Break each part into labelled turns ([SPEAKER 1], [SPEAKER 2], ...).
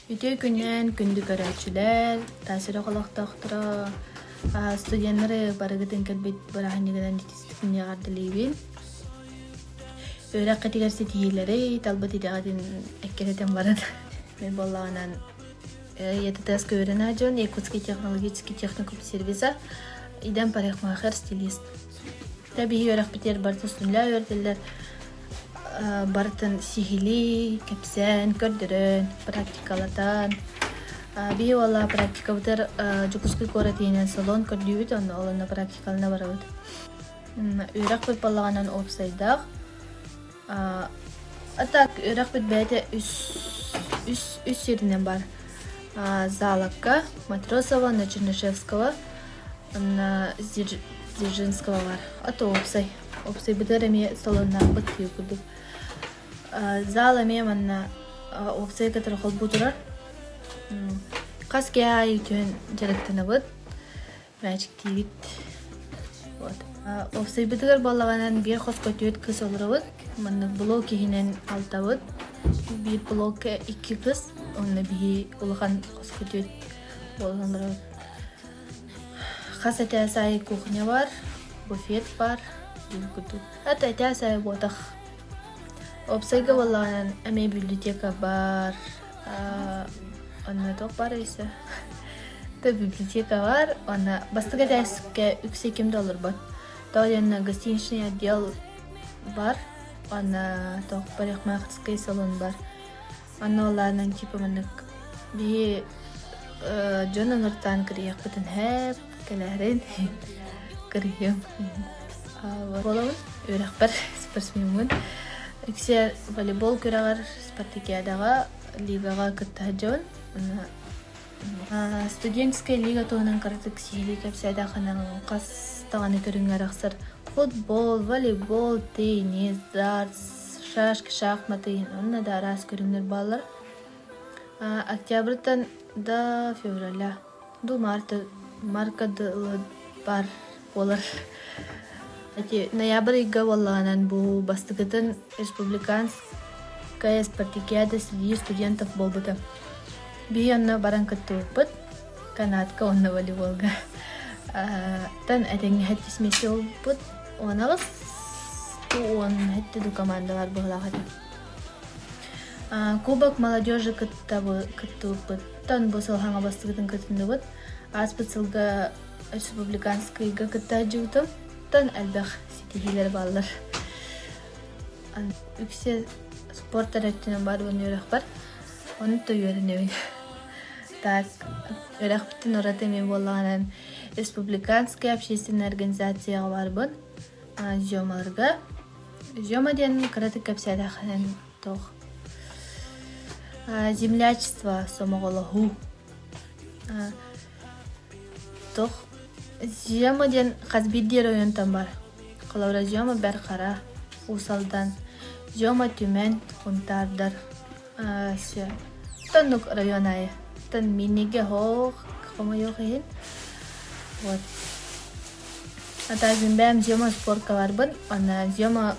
[SPEAKER 1] Үтүө күнүнэн күндү көрөөччүлэр, таас үрэх олохтоохторо, студеннары барыгытын кэлбит бырааһынньыгынан итистикинни эҕэрдэлиибин. Үөрэххитигэр ситиһиилэри, талбыт идэҕитин эккирэтэн баран, мин буоллаҕынан ЯТТС-ка үөрэнэ дьон, Якутский технологический техникум сервиса, идэм парикмахер, стилист. Тэ биһи үөрэхпитигэр барыта сүнньүлээ үөрэтэллэр барытын сиһилии кэпсээн, көрдөрөн, практикалатан. Биһи уоллаах практикабытыгар Дьокуускай куорат иһинэн салон көрдүүбүт, онно ол онно практикалана барабыт. Үөрэхпит балаҕанан уопсайдаах. А так үөрэхпит бэйэтэ үс, үс, үс сиринэн бар. Залакка, Матросова, на Чернышевского, на Дзержинского бар. А то уопсай. Уопсайбытыгар эмиэ салоннаахпыт дии курдук. Зал эмиэ манна уопсай кытары холбуу турар. Хас киһи аайы үтүөн дьарыктанабыт. Мээчиктиибит. Вот. Уопсайбытыгар буоллаҕынан биир хоско түөрт кыыс олоробут. Манна блок иһинэн алтабыт. Биир блокка икки кыс, онно биһи улахан хоско түөрт буолан олоробут. Хас этээс аайы кухня бар, буфет бар, диэн курдук. Это этээс аайы буотах. Уопсайга буоллаҕынан эмиэ библиотека бар, онно туох баар өссө? То библиотека бар, уонна бастакы этээскэ үксэ ким да олорбот. Тоҕо диэн гостиничный отдел бар, уонна туох парикмахерскай салон бар. Онно олаанан типа маннык биһи дьон ыҥыртаан кырыйыахпытын һээп, кэлээрин кырыйыам. Буолабын, үөрэхпэр спортсмеммын. Үксэ волейбол күрэҕэр, спартакиадаҕа, лигаҕа кытта сылдьабын. Уонна студенческай лига туһунан кыратык сиһилии кэпсээтэххинэ хас даҕаны көрүҥҥэ арахсар футбол, волейбол, теннис, дартс, шашки, шахматы уонна да араас көрүҥнэр бааллар. Октябрьтан до февраля, до марта, марка дылы бар буолар. Эти ноябрь ыйга буоллаҕынан бу бастакытын республиканская спартакиада среди студентов буолбута. Биһи онно баран кыттыбыппыт. Канадка уонна волейболга. Тан этэҥҥэ сэттис миэстэ буолбуппут. 18 17 ду команда бар быһыылаах этэ. Кубок молодежи кыттыбыппыт. Тон бу сыл хаҥа бастакытын кытынныбыт. Ааспыт сылга республиканскайга кытта сылдьыбытым. Тон элбэх ситиһиилэр бааллар. Үксэ спорт эрэ өттүнэн баар уонна үөрэхпэр. Ону да үөрэнэбин. Так, үөрэхпиттэн ураты эмиэ буоллаҕынан республиканскай общественнай организацияҕа барбын. Зёмаларга. Зёма диэн кыратык кэпсээтэххинэн туох землячество сомоҕолоһуу. Туох Зёма диэн хас биирдии оройуонтан бар. Холобура Зёма Бэрхара, Уус Алдан, Зёма Түмэн, Хунтаардар. Все. Тоннук район аайы. Тон минигэ хоох, хомойуох иһин. Вот. А так мин бэйэм Зёма спортка барбын, ана Зёма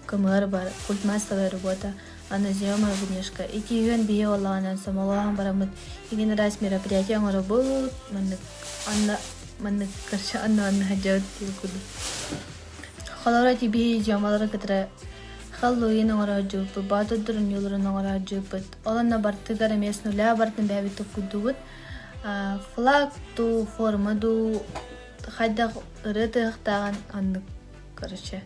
[SPEAKER 1] КМР бар, культмассовая работа, ана Зёма внешка. Ити үөн биһи оллаҕынан сомоҕолоон бараммыт игин араас мероприятие оҥоробут, маннык анна маннык короче анна анна сылдьабыт диир курдук. Холобура ити биһи Зёмалары кытары Хэллоуин оҥорооччубут, Боотурдар оонньууларын оҥорооччубут. Ол онно бартыгар эмиэ с нуля бартын бэйэбит токкуйдуубут. Флаг дуу, форма дуу, хайдах ырыа тыһыктааҕын оннук короче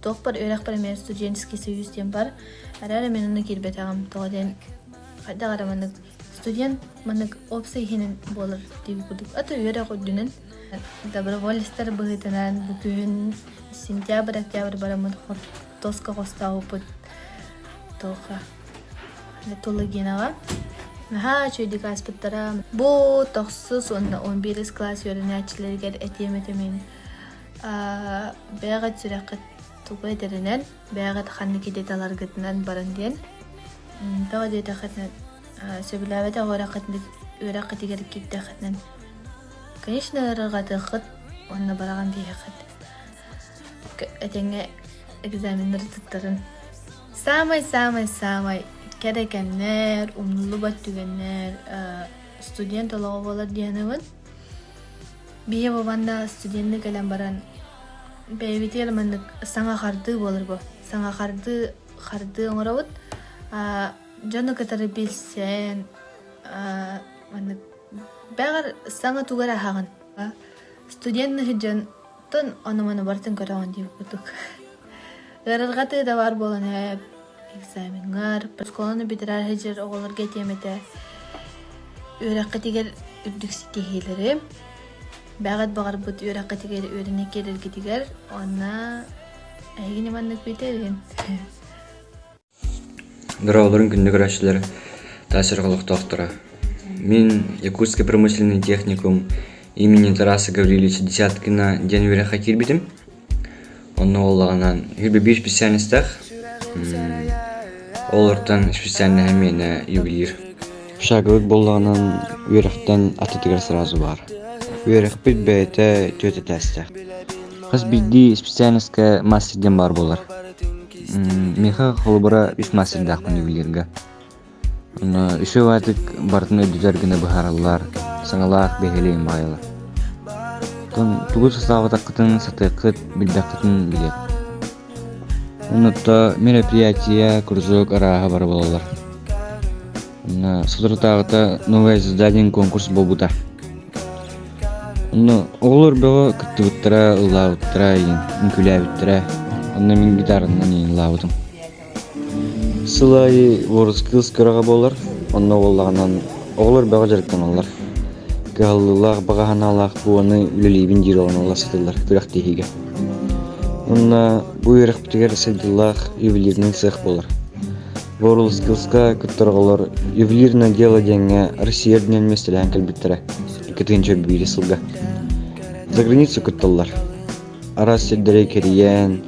[SPEAKER 1] туохпар үөрэхпэр эмиэ студенческий союз диэн бар. Эрээри мин онно киирбэтэҕим. Тоҕо диэн хайдах эрэ маннык студент маннык уопсай иһинэн буолар диэбит курдук. А то үөрэх үрдүнэн доброволецтар быһыытынан бу күһүн сентябрь-октябрь бараммыт хортуоска хостообуппут туохха Тулыгинаҕа наһаа үчүгэйдик ааспыттара. Бу тохсус уонна 11 кылаас үөрэнээччилэригэр этиэм этэ мин бэйэҕит сүрэххит тугу этэринэн, бэйэҕит ханнык идэ таларгытынан баран диэн. Тоҕо диэтэххитинэ сөбүлээбэтэх үөрэххитигэр киирдэххитинэ конечно ыарырҕатыаххыт уонна бараҕан биэриэххит. Этэҥҥэ экзаменнары туттарын. Самай-самай-самай. Кэрэ кэмнэр, умнуллубат түгэннэр студент олоҕо буолар дии саныыбын. Биһиги бу манна студенныы кэлэн баран бэйэбитигэр маннык саҥа хардыы буолар бу. Саҥа хардыы хардыы оҥоробут. Дьону кытары билсэн маннык бэҕэр саҥа тугу эрэ аһаҕын. Студенныһы дьонтон ону-маны барытын көрөҕүн диэбит курдук. Ыарырҕатыы да баар буолан ээ экзамеҥҥар, оскуоланы бүтэрэр сылдьар оҕолорго этиэм этэ үөрэххитигэр үрдүк ситиһиилэри, бэҕэт баҕарбыт үөрэххитигэр үөрэнэ киирэргитигэр уонна эһигини маннык бүтэбин.
[SPEAKER 2] Дорооболорун күндү көрөөччүлэр, Таас олохтоохторо. Мин Якутский промышленный техникум имени Тараса Гаврильевича Десяткина диэн үөрэххэ киирбитим. Онно буоллаҕынан сүүрбэ биир специальностаах. Олортон специальноһа миэнэ ювелир. Шаговик буоллаҕынан үөрэхтэн атытыгар сразу баар. Үөрэхпит бэйэтэ түөрт этээстээх. Хас биирдии специальноска мастер диэн баар буолар. Миэхэ холобура үс мастердаахпын ювелирга. Онно үсүө баайдык барытын өйдөтөр гына быһаараллар, саҥалаах бэһиэлэйин баайалар. Оттон тугу сатаабатаххытын сатыаххыт, билбэххитин билиэх. Онно мероприятие, кружок арааһа бары буолаллар. Онно соторутааҕыта «Новое звезда» диэн конкурс буолбута. Онно оҕолор бөҕө кыттыбыттара, ыллаабыттара, үҥкүүлээбиттэрэ. Онно мин гитаранан ыллаабытым. Сыл аайы WorldSkills күрэҕэ буолар. Онно буоллаҕынан оҕолор бөҕө дьарыктаналлар. Кыһаллыылаах, баҕа санаалаах буоны үлэлиибин диир оҕону ыла сатыыллар күрэхтэһиигэ. Уонна бу үөрэхпитигэр сайдыылаах ювелирнай сыах буолар. WorldSkills-ка кыттар оҕолор «Ювелирное дело» диэҥҥэ Россия үрдүнэн миэстэлэһэн кэлбиттэрэ 2001 сылга. За границу кытталлар. Араас сирдэри кэрийэн,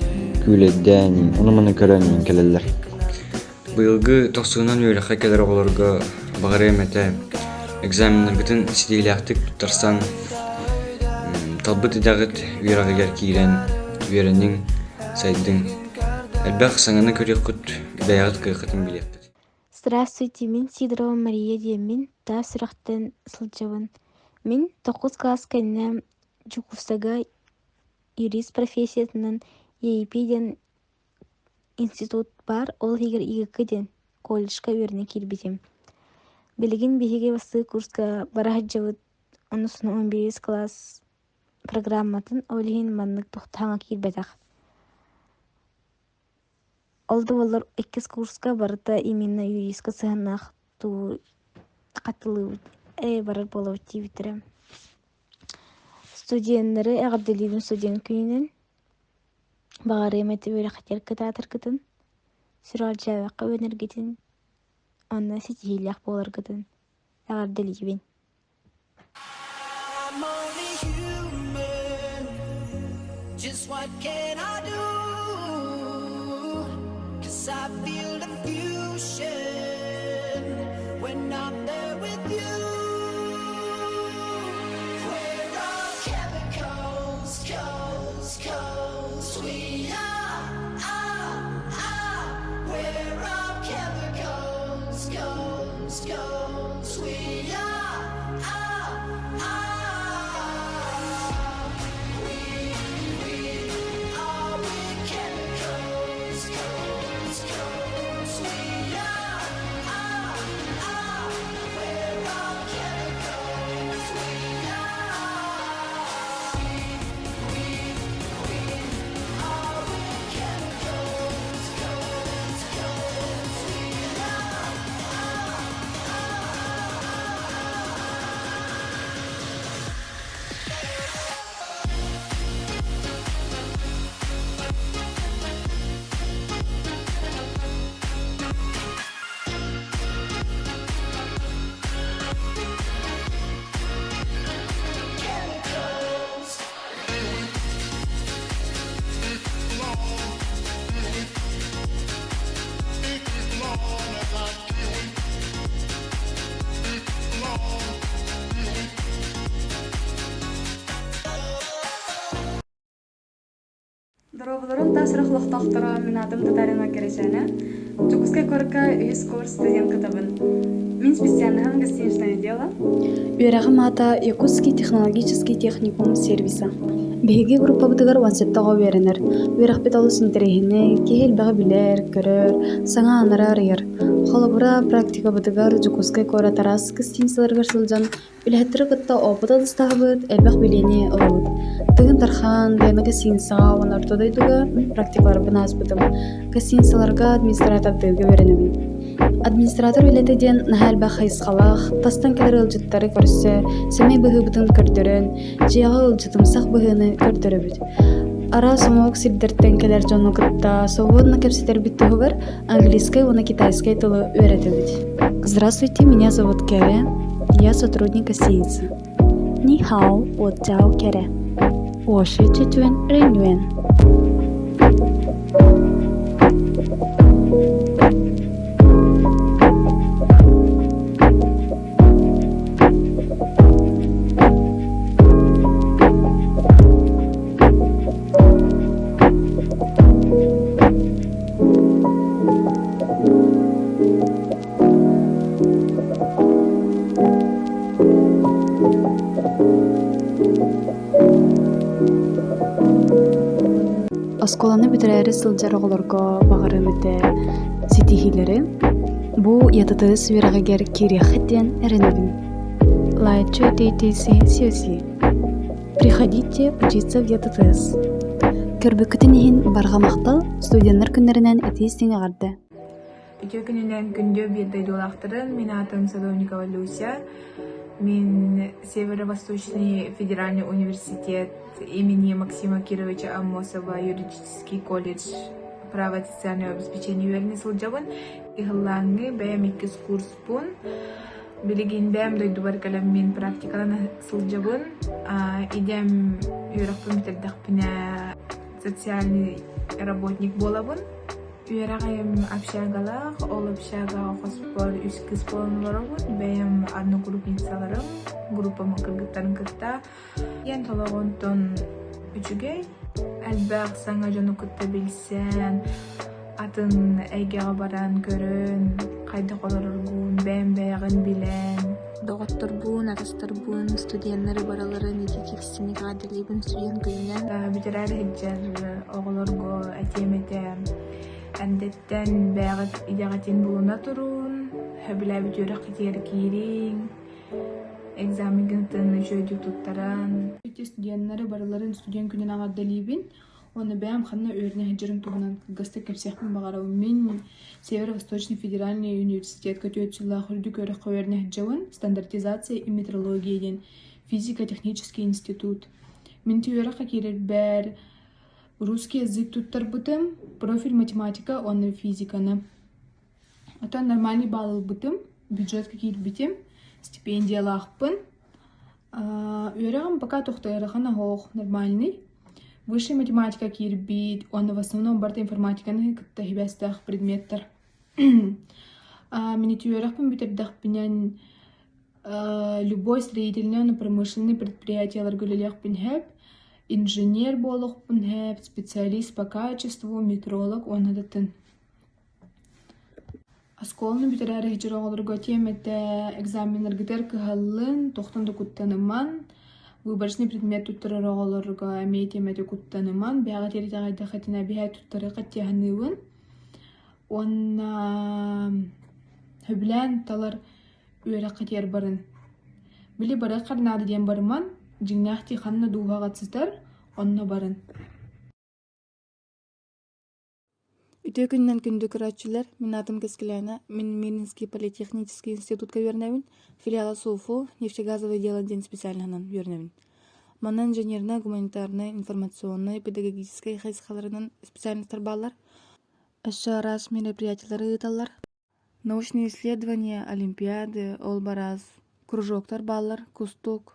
[SPEAKER 2] күүлэйдээн, ону-маны көрөн кэлэллэр.
[SPEAKER 3] Быйылгы тохсуһунан үөрэххэ кэлэр оҕолорго баҕарыам этэ экзаменнаргытын ситиһиилээхтик туттарсан, талбыт идэҕит үөрэҕигэр киирэн үөрэниҥ, сайдыҥ. Элбэх саҥаны көрүөххүт, бэйэҕит кыаххытын билиэххит.
[SPEAKER 4] Здравствуйте, мин Сидорова Мария диэммин, таас сүрэхтэн сылдьабын. Мин тохсус кылаас кэннэ Дьокуускайга юрист профессиятынан ЕИП диэн институт баар, ол иһигэр ИГК диэн колледжка үөрэнэ киирбитим. Билигин биһиги бастакы курска бара сылдьабыт, онус 11 кылаас программатын ол иһин маннык тохтооҥҥо киирбэтэх. Ол да буоллар иккис курска барыта именно юристка сыһыаннаах туу хатылыыбыт ээ барар буолабыт диэбиттэрэ. Студеннары эҕэрдэлиибин студент күнүнэн. Баҕарыам этэ үөрэххитигэр кытаатаргытын, сүрэҕэлдьээбэккэ үөрэнэргитин, уонна ситиһиилээх буоларгытын эҕэрдэлиибин.
[SPEAKER 5] I'm only human. Just what can I do? 'Cause I feel the fusion when I'm there with you. We're all chemicals, codes, codes. We are, are, are. We're all chemicals, codes, codes. We are, are, are. We are, we're chemicals, codes, codes. We are, are, are. We're all chemicals. We are. We are, we're chemicals, codes, codes. We are, are, Chemicals.
[SPEAKER 6] Дорооболорун таас олохтоохторо, мин аатым Татарина Кэрэчээнэ. Дьокуускай куоракка үһүс курс студенткатабын. Мин специальноһым гостиничное дело.
[SPEAKER 7] Үөрэҕим аата Якутский технологический техникум сервиса. Биһиги группабытыгар 17 оҕо үөрэнэр. Үөрэхпит олус интэриэһинэй, киһи элбэҕи билэр, көрөр, саҥа ааннары арыйар. Холобура, практикабытыгар Дьокуускай куорат араас гостиницаларыгар сылдьан Үлэһиттэри кытта опыт атастаһабыт, элбэх билиини ылабыт. Тыгын Дархан, Лена гостиницаҕа уонна Орто дойдуга практикаларбын ааспытым. Гостиницаларга администратордыырга үөрэнэбин. Администратор үлэтэ диэн наһаа элбэх хайысхалаах, тастан кэлэр ыалдьыттары көрсө, сэмэй быһыыбытын көрдөрөн, дьиэҕэ ыалдьытымсах быһыыны көрдөрөбүт. Араас омук сирдэртэн кэлэр дьону кытта свободно кэпсэтэрбит туһугар английскай уонна китайскай тылы үөрэтэбит. Здравствуйте, меня зовут Кэрэ. Я сотрудник гостиницы. 你好，我叫 Кэрэ. 我是制作人员。 Оскуоланы бүтэрээри сылдьар оҕолорго баҕарыам этэ ситиһиилэри бу ЯТТС үөрэҕигэр киириэххит диэн эрэнэбин. Лайчу ТТС СЮСИ Приходите учиться в ЯТТС. Көрбүккүтүн иһин барҕа махтал, студеннар күннэринэн итии-истиҥ эҕэрдэ!
[SPEAKER 8] Үтүө күнүнэн күндү биир дойдулаахтарын, мин аатым Садовникова Люся. Мин Северо-Восточный федеральный университет имени Максима Кировича Аммосова юридический колледж право социального обеспечения үөрэнэ сылдьабын. Ыһыллааҥҥы бэйэм иккис курспун. Билигин бэйэм дойдубар кэлэммин практикалана сылдьабын. Идэм үөрэхпин бүтэрдэхпинэ социальный работник буолабын. Үөрэҕим общагалаах, ол общагаҕа хоспор үс кыыс буолан олоробут. Бэйэм одногруппницаларым, группам кыргыттарын кытта. Диэн толоҕонтон үчүгэй, элбэх саҥа дьону кытта билсэн, атын эйгэҕэ баран көрөн, хайдах олороргун, бэйэм бэйэҕин билэн.
[SPEAKER 9] Доҕотторбун, атастарбын, студеннары барыларын итии-истиҥник эҕэрдэлиибин студент күнүнэн.
[SPEAKER 8] Бүтэрээр сылдьар оҕолорго этиэм этэ эрдэттэн бэйэҕит идэҕитин булуна турун, сөбүлээбит үөрэххитигэр киириҥ, экзамеҥҥытын үчүгэйдик туттаран.
[SPEAKER 10] Ити студеннары барыларын студент күнүн эҕэрдэлиибин уонна бэйэм ханна үөрэнэ сылдьарым туһунан кылгастык кэпсиэхпин баҕарабын. Мин Северо-Восточный федеральный университетка түөрт сыллаах үрдүк үөрэххэ үөрэнэ сылдьабын. Стандартизация и метрология диэн физико-технический институт. Мин ити үөрэххэ киирэрбэр русский язык туттарбытым, профиль математика уонна физиканы. Оттон нормальный балл ылбытым, бюджетка киирбитим, стипендиялаахпын. Үөрэҕим пока тохтоойорхон оһох нормальный. Высшая математика киирбит уонна в основном барыта информатиканы кытта сибээстээх предметтэр. Мин ити үөрэхпин бүтэрдэхпинэн любой строительнай уонна промышленнай предприятиеларга үлэлиэхпин сөп, инженер буолуохпун сөп, специалист по качеству, метролог уонна да атын. Оскуоланы бүтэрээри сылдьар оҕолорго этиэм этэ экзаменнаргытыгар кыһаллын, туохтан да куттаныман, выборочный предмет туттарар оҕолорго эмиэ этиэм этэ куттаныман, бэйэҕит итэҕэйдэххитинэ эбиһээт туттарыаххыт дии саныыбын. Уонна сөбүлээн талар үөрэххитигэр барын. Били барыаххар наада диэн барыман, дьиҥнээхтии ханна дууһаҕыт сытар, онно барын.
[SPEAKER 6] Үтүө күнүнэн күндү көрөөччүлэр, мин аатым Кэскилээнэ, мин Мирнинский политехнический институтка үөрэнэбин, филиала СУФУ, нефтегазовое дело диэн специальноһынан үөрэнэбин. Манна инженернэй, гуманитарнай, информационнай, педагогическай хайысхаларынан специальностар бааллар. Өссө араас мероприятиелары ыыталлар. Научные исследования, олимпиады, ол бараас кружоктар бааллар, кустук,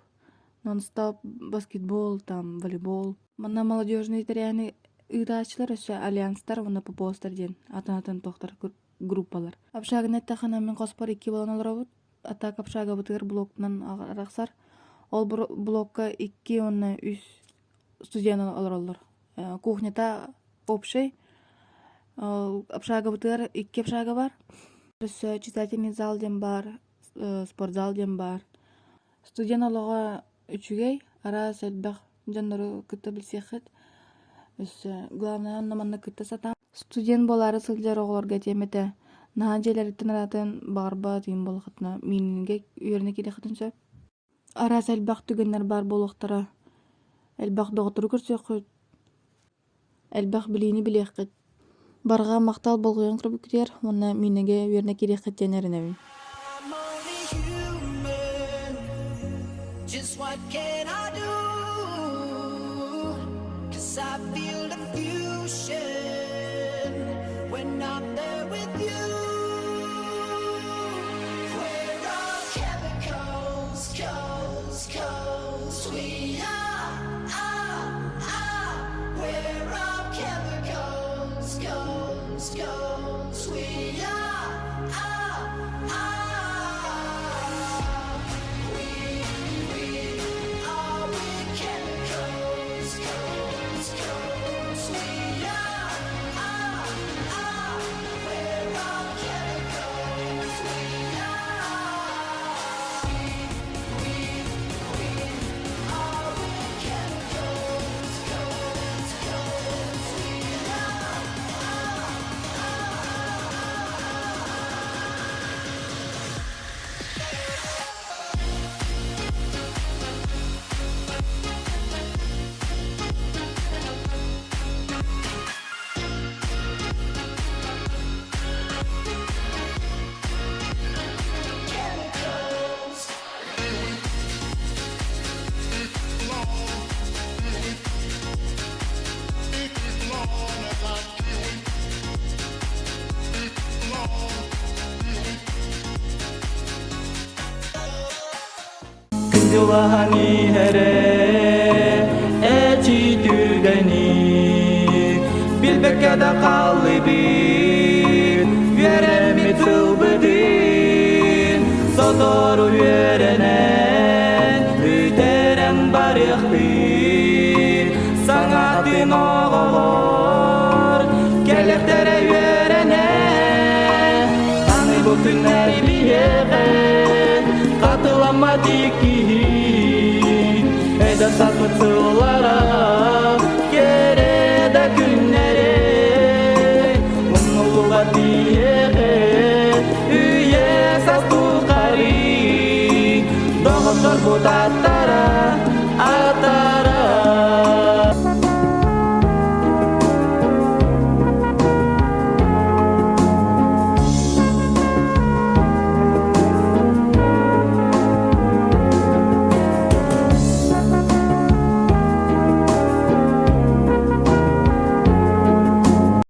[SPEAKER 6] нон-стоп баскетбол, там волейбол. Манна молодежный тэрээһини ыытааччылар өссө альянстар уонна ППОстар диэн атын-атын туохтар группалар. Общаганы эттэххинэ мин хоспор икки буолан олоробут. А так общагабытыгар блоктунан арахсар. Ол блокка икки уонна үс студент олороллор. Кухнята общай. Общагабытыгар икки общага бар. Өссө читательный зал диэн баар, спортзал диэн баар. Студент олоҕо үчүгэй, араас элбэх дьоннору кытта билсиэххит. Өссө главное онно манна кытта сатаан. Студент буолаары сылдьар оҕолорго этиэм этэ, наһаа дьиэлэриттэн ыраатан баҕарбат иһин буоллаххытына миинингэ үөрэнэ киириэххитин сөп. Араас элбэх түгэннэр баар буолуохтара. Элбэх доҕоттору көрсүөххүт, элбэх билиини билиэххит. Барҕа махтал болҕойон көрбүккүтүгэр уонна миинэгэ үөрэнэ киириэххит диэн эрэнэбин.
[SPEAKER 5] I'm only human. Just what can I do? 'Cause I feel the fusion when I'm there with you. We're all chemicals, codes, codes. We are, are, are. We're all chemicals, codes, codes. We are, are, are. We are, we chemicals, codes, codes. We are, are. We're all chemicals. We are. We are, we chemicals, codes, codes. We are, are, chemicals.
[SPEAKER 11] Күндүлаһан иһэрэ эчи түгэни билбэккэ да хааллыбыт үөрэммит сылбытын сотору үөрэнэн бүтэрэн барыахпыт саҥатын оҕолор кэлэхтэрэ үөрэнэ аны бу күннэри биһиэхэ хатыламмат иккиһи эдэр саспыт сыллара кэрэ да күннэри умнуллубат биһиэхэ үйэ саас тухары доҕотторбут аттара.